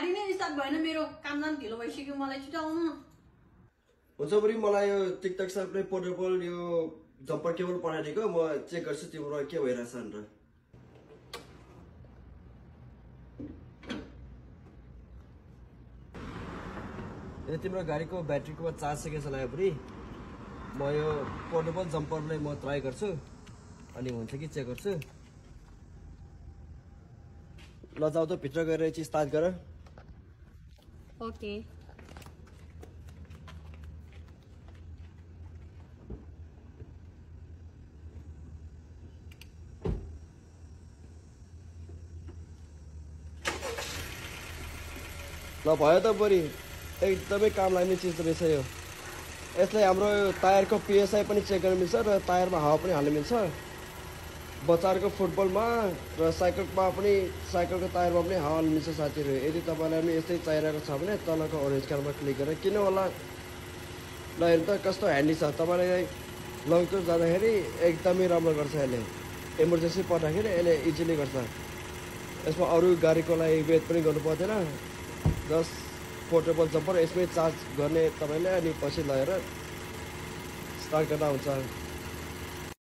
गाडी नै स्टार्ट भएन मेरो काम जान ढिलो भइसक्यो मलाई छिटो आउनु न हुन्छ बुढी मलाई यो टिकटक साइडले पोर्टेबल यो जम्पर केबल पठाइदिएको म चेक गर्छु तिम्रो के भइरहेछ भनेर यो तिम्रो गाडीको ब्याट्रीको चार्ज सकेको छ लाग्यो बुढी म यो पोर्टेबल जम्परलाई म ट्राई गर्छु अनि हुन्छ कि चेक गर्छु ल जाऊ त भित्र गएर चाहिँ स्टार्ट गर ओके ल भयो त बुढी एकदमै काम लाग्ने चिज रहेछ यो यसलाई हाम्रो टायरको पिएसआई पनि चेक गर्न मिल्छ र टायरमा हावा पनि हाल्न मिल्छ बच्चाहरूको फुटबलमा र साइकलमा पनि साइकलको टायरमा पनि हावा हाल्न मिल्छ साथीहरू यदि तपाईँलाई पनि यस्तै चाहिरहेको छ भने तलको ओरेन्ज कलरमा क्लिक गरेर किन होला ल हेर्नु त कस्तो ह्यान्डी छ तपाईँलाई लङ टुर जाँदाखेरि एकदमै राम्रो गर्छ यसले इमर्जेन्सी पर्दाखेरि यसले इजिली गर्छ यसमा अरू गाडीको लागि वेट पनि गर्नु पर्दैन जस्ट पोर्टेबल जम्पर यसमै चार्ज गर्ने तपाईँले अनि पछि लगेर स्टार्ट गर्दा हुन्छ